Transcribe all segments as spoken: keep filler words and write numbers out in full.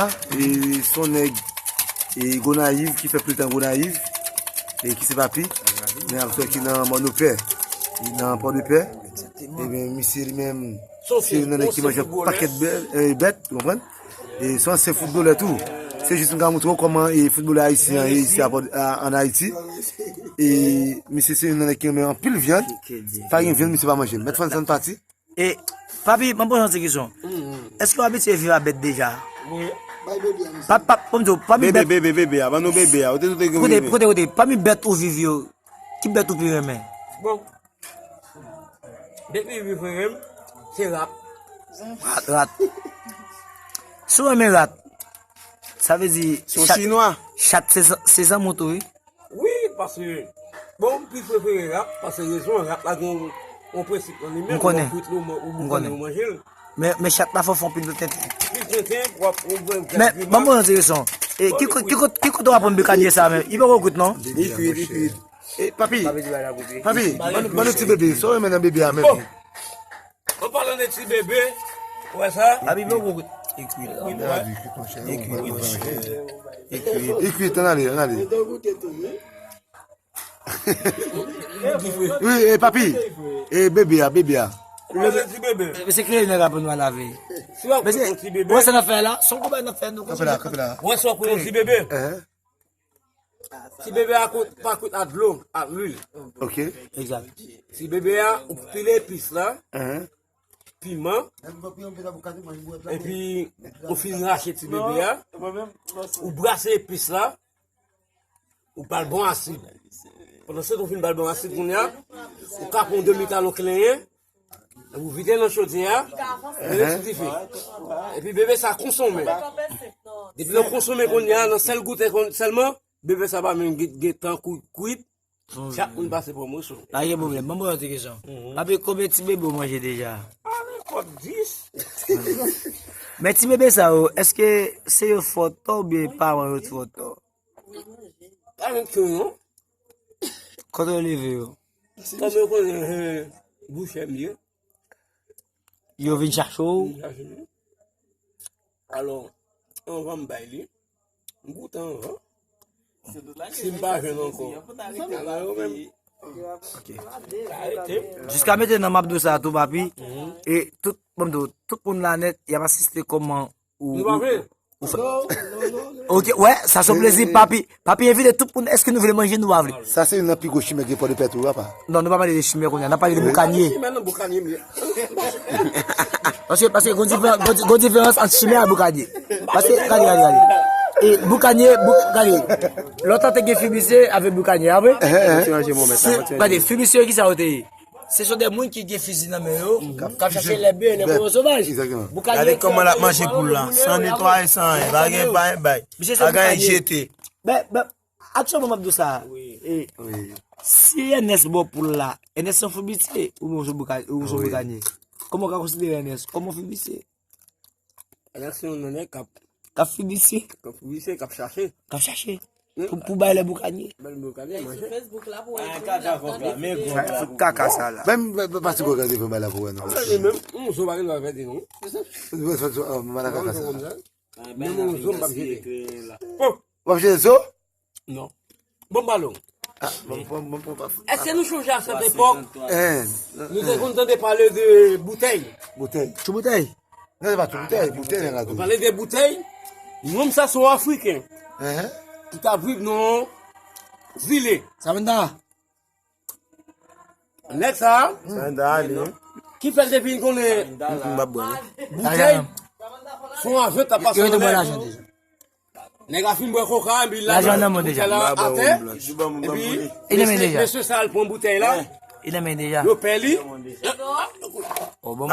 E se yon nèg e Gonayiv ki fè plis tan Gonayiv e ki se Papi, men aktyèl ki nan Mòn Opè, e nan Pòdepè. Ebyen, misye li menm, se youn nan nèg ki manje yon pakèt bè- e bèt, ou konprann? E se yon ansyen foutbolè tou. Se jis m ka montre w kòman e foutbolè ayisyen an ye isi a Pòd- a- ann Ayiti. E misye se youn nan nèg ki renmen anpil vyann. Pa gen vyann, misye pa manje. Mèt Franson pati. E, Papi, mwen poze yon ti kesyon. Èske w abitye viv a bèt deja? Wi. Pa, pa, bon, Dieu, pami Bebe, bèt, bebe, bebe, a, ban nou bebe, a. Ou te tou te gen kote, bebe. Kote, kote, pami bèt ou viv yo, ki bèt ou pi renmen? Bon. Bèt pi renmen, se rat. Rat, rat. Si w renmen rat, sa vle di se yon chat, chinwa. Chat se zan- se zanmi w tou, wi. Wi, paske, bon, m pi prefere rat, paske rezon, rat la gen yon, yon prensip nan li menm, ou kwit li, ou man- ou boukannen, ou manje l. Men, men chat la fè w fè yon pil tenten. Pil tenten, w ap, ou wè, men, ban mwen yon ti kesyon. E, ki ko- ki ko- ki kote w aprann boukannen sa menm? Li poko kwit, non? Li kwit, li kwit. E, Papi, Papi, ban nou- ban nou ti bebe, sa w renmen nan bebe a menm? An palan de ti bebe, ou wè sa? Papi, bon, bon, ekri la. Ekri, monchè. Ekri, monchè. Ekri. Ekri, ann ale, ann ale. Wi, e, Papi, e, bebe a, bebe a. An palan de ti bebe. Mesye, kle nèg la pou nou al lave. Si w ap pran ti bebe. Wè sa n ap fè la? Se yon konba n ap fè, nou. Kanpe la, kanpe la. Wè sa w ap pran ti bebe. Ti bebe a kout- pa kwit ak dlo, ak lwil. Ok. Egzak. Ti bebe a, ou pile epis la, piman, epi ou fin rache ti bebe a, ou brase epis la, ou ba l bon asid. Pandan se tan ou fin ba l bon asid kounye a, ou ka pran yon demi talon klenyen, ou vide nan chodyè a, mete sou dife. Epi bebe sa konsonmen. Depi l konsonmen kounye a, nan sèl goute kon- sèlman, bebe sa pa menm gen- gen tan kou- kwit. Chak moun pase pran moso. Pa gen pwoblèm. Ban mwen yon ti kesyon. Papi, konbyen ti bebe w manje deja? Ale, kòk dis. Men ti bebe sa yo, èske se yo fè w tò oubyen paran yo t- fè w tò? Pa menm ke non. Kote yo leve yo? Kòm yo konnen, eh, bouchè m ye. Yo vin chache w? Vin chache m. Alò, anvan m bay li, m goute anvan. Si m pa jwenn ankò, alò yo menm. Ok. Arete. Jiska mentnan, m ap di w sa tou, Papi. E tout, bon, tout, tout moun la nèt, y ap asiste kòman ou, ou, ou fè. Ok, wè, sa se yon plezi, Papi. Papi envite tout moun, èske nou vle manje, nou pa vle? Sa se youn nan pi gwo chimè gen Pòdepè tou, papa. Non, nou pa pale de chimè kounye a, n ap pale de boukanye. Chimè nan boukanye m ye. Paske, paske gon diferan- gon di- gon diferans ant chimè ak boukanye. Paske, gade, gade, gade. E boukanye, bou- gade. Lontan te gen fibisye avèk boukanye, a vre? Se- gade, fibisye yo ki sa yo te ye? Se son de moun ki gen fizi nan men yo, k ap chache lè byen, lè pwoson sovaj. Egzakteman. Boukanye. Gade kòman l ap manje poul la, san netwaye, san anyen, pa gen, pa gen bay. Misye se boukanye. Pa gen jete. Ben, ben, aktyèlman, m ap di w sa. Wi. E, wi. Si Ernest ba w poul la, Ernest se yon fibisye, oubyen se yon bouka- ou se yon boukanye? Kòman w ka konsidere Ernest? Kòman fibisye? Ernest se yon nèg k ap k ap fibisye. K ap fibisye, k ap chache. K ap chache. Pou, pou bay lè boukanye. Bay lè boukanye, manje. Sou Facebook la pou wè. Ah, kaka vòf la, men gòg la. Fout kaka sa la. Menm, pa- pa- pase gòg la devan bay la pou wè, non. Sa li menm, yon zo pa gen dwa fè di non. Malaka sa. Menm yon zo m p ap jete. Bon. W ap jete zo? Non. Bon, balon. Ah, bon, bon, bon, bon, pa- Èske nou sonje a sèt epòk? Hein. Nou te konn tande pale de boutèy. Boutèy. Ti boutèy? Non, se pa ti boutèy, boutèy nèg la tou. Nou pale de boutèy. Nonm sa se yon Afriken. Hein? Ki t ap viv nan zile. Samantha. Nèg sa, sa da ale. Ki fè l te vin konnen m ap bwè, non. Boutèy, se yon avyon t ap pase nan mè. Nèg la fin bwè koka, epi l lage boutèy la atè, epi mesye, mesye sa al pran boutèy la, yo pè li.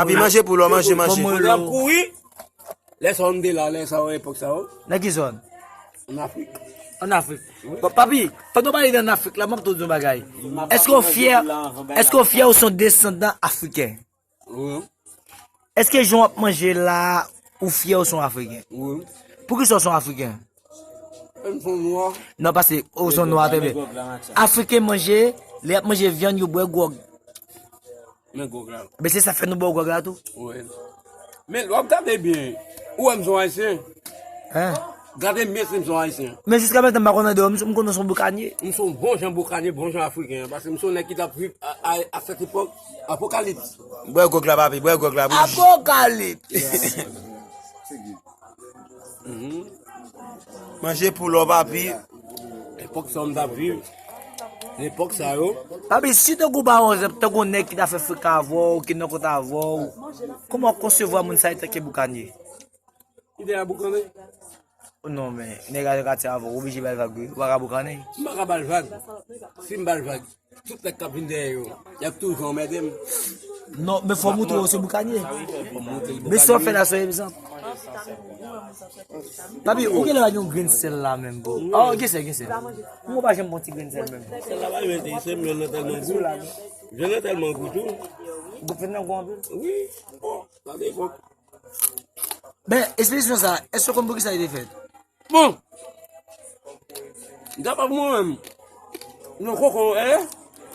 Api manje pou lò, manje, manje. L ap kouri. Lè sa yo m te la, lè sa yo, epòk sa yo. Nan ki zòn? Ann Afrik. Ann Afrik. Bon, papi, pandan w pale de ann Afrik la, m ap tou di yon bagay. Èske w fyè, èske w fyè ou se yon desandan afriken? Wi. Èske jan w ap manje la, ou fyè ou se yon afriken? Wi. Poukisa w se yon afriken? M se yon nwa. Non, paske ou se yon nwa, trè byen. Afriken manje, lè y ap manje vyann, yo bwè gwòg. Men gwòg la. Men se sa fè nou ba w gwòg la tou. Wi. Men lè w ap gade byen, ou wè m se yon ayisyen. Hein? Gade m byen si m se yon Ayisyen. Men jiska mentnan m pa konnen de ou, m, m konnen w se yon boukanye. M se yon bon jan boukanye, bon jan afriken, paske m se yon nèg ki t ap viv a, a, a sèt epòk apokalips. Bwè gwòg la, papi, bwè gwòg la, bouji. Apokalips! Mhm. Manje poulò, papi. Epòk sa m t ap viv, epòk sa yo. Papi, si tankou pa yon, tankou yon nèg ki ta fè freka avè w, ki nan kont avè w, kòman w konsevwa moun sa yo tanke boukanye? Ide a boukane. Non, men, nèg a yo ka ti avè w, ou oblije ba l vag, wi. Ou pa ka boukane. M pa ka ba l vag. Si m ba l vag, tout nèg k ap vin dèyè yo, y ap toujou anmède m. Non, men fò w montre w se boukanye. Men sa w fè la, se egzanp. Papi, ou genlè pa gen yon grenn sèl la menm, bro. Oh, gen sèl, gen sèl. Mwen pa janm pran ti grenn sèl menm. Sèl la pa menm, se menm nan tèlman gou. Vyann nan tèlman gou tou. Gou fè nan gou anpil. Wi. Oh, sa depann. Ben, espedisyon sa, èske w konn poukisa li te fèt? Bon. Daprè mwen menm. Non, koko, eh?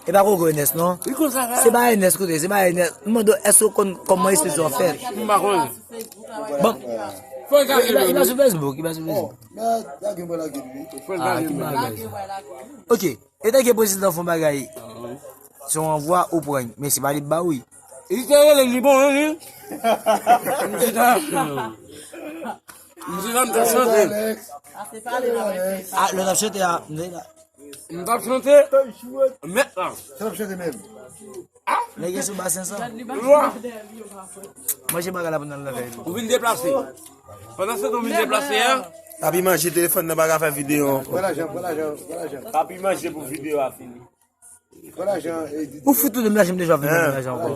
E pa koko Ernest, non? Li konn sa fè. Se pa Ernest kote, se pa Ernest. M mande w, èske w konn kòman espedisyon an fèt? M pa konnen. Bon. Fò l gade li pa sou Facebook, li pa sou Facebook. Fò l gade li. Ah, ki bagay sa? Ok. E tanke prezidan fè yon bagay, se yon anvwa ou pran, men se pa li k ba w li. Li te rele li bon, wi, li. M chita. M chita, m t ap chante. Ah, lè w t ap chante a, m te la. M t ap chante. Mèt la. Sa w ap chante menm? Nèg yo sou basen sa. Lwa. Manje bagay la pou n al nan kay li. Ou vin deplase. Pandan se tan ou vin deplase a. Papi manje, telefòn nan pa ka fè videyo ankò. Pran lajan, pran lajan, pran lajan. Papi manje pou videyo a fini. Pran lajan, e di. Ou fout tout de m lajan, m deja vin nan lajan ankò.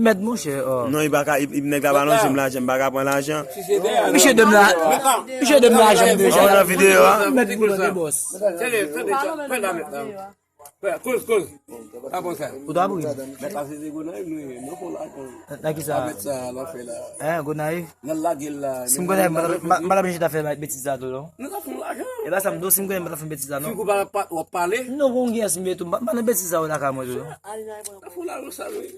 Mèd monchè, oh. Non, li pa ka, li, li, nèg la pa lonje m lajan, m pa ka pran lajan. Misye de m la, misye de m lajan, m deja. Ou nan videyo a? Mèd pou de bòs. Tande, tande, tande, tande. Frè, koz, koz. Sa bon sa. Ou ta pri. Mèt la se Gonayiv nou ye. Nou fon lajan. Nan ki sa? Mèt sa la fè la. Hein, Gonayiv? Nan lage l la. Si m konnen, m pa t ap, m pa t ap chita fè betiz sa tou, non. Nou ta fon lajan. E pa sa m di w, si m konnen, m pa t ap fè betiz sa, non. Figi w pa, pa, w ap pale. Non, bon, gen si m tou, m pa, m pa nan betiz sa yo lakay mwen tou, non. Ta fon lajan sa, wi.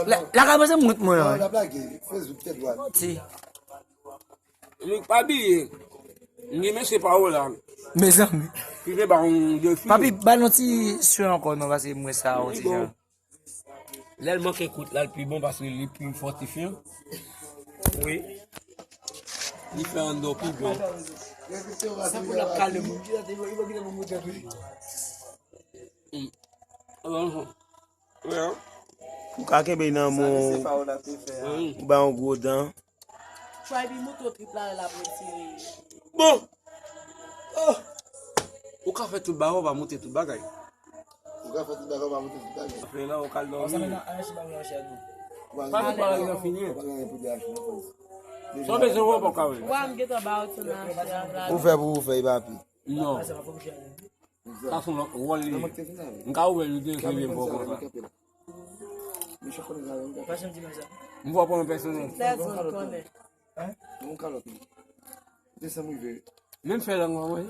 La, lakay mwen se m ret mwen, wi. N ap lage Facebook tèt dwat. Ti. Lik pa bliye. M gen mesye pa w la. Mezanmi. Ki te ba yon defi. Papi, ba nou ti swen ankò non, paske mwen sa yon ti jan. Lè l manke kout la, l pi bon paske li pi fòtifyan. Wi. Li fè anndan w pi bon. Sa pou l ap kale moun. Mm. Alò, Ou ka kenbe nan men w, ou ba yon gwo dan. Try bi mouton trip la, l ap retire. Bon! Oh! Ou ka fè tout bagay, ou pa monte tout bagay. Ou ka fè tout bagay, ou pa monte tout bagay. Apre la, ou ka al dòmi. Pa tout bagay nan fini. Sa w bezwen wè, ou pa ka wè. Wa, m gentan ba w ti nan achte a. Ou fè pou ou fè, e pa pi. Non. Sa se yon lòt wòl li ye. M ka ouvè li de se vye m pran konsa. M fò pran yon pèsonèl. Menm fè lang mwen.